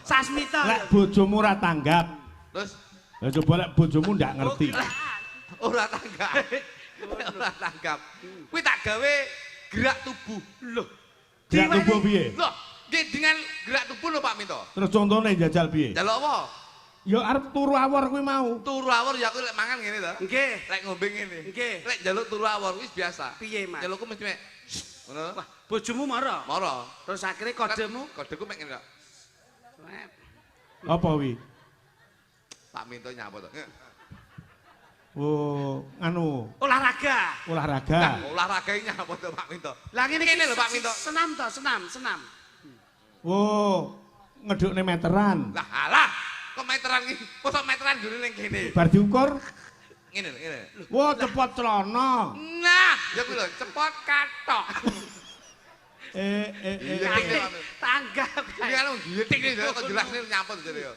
Sasmita. Lek bojomu ora tanggap. Terus Lah coba lek bojomu ndak ngerti. Ora tanggap. Ora tanggap. Kuwi tak gawe gerak tubuh. Loh. Gerak tubuh piye? Loh, nggih dengan gerak tubuh lho, Pak Minto. Terus contone jajal piye? Jaluk apa? Ya arep turu awor kuwi mau. Turu awor ya aku lek mangan ngene to. Nggih. Lek ngombe ngene. Nggih. Lek njaluk turu awor wis biasa. Piye, Mas? Njalukku mesti mek ngono. Wah, bojomu mara. Mara. Terus akhirnya kodemu. Kodeku mek ngene kok. Apa wi? Pak Minto nyapa to? Oh, anu, Olahraga. Olahraga. Nah, olahraga iki nyapa to, Pak Minto? Lah ngene Ngene lho, Pak Minto. Senam to, senam, senam. Oh, ngedukne meteran. Lah alah, kok meteran iki? Mosok meteran gone ning kene. Bar diukur, Ngene lho, ngene. Wah, cepot celana. Nah, ya kuwi lho, cepot katok. Eh eh eh. Iya. Tanggap. Iki kan gitik iki kok jelasne nyapa to jare yo.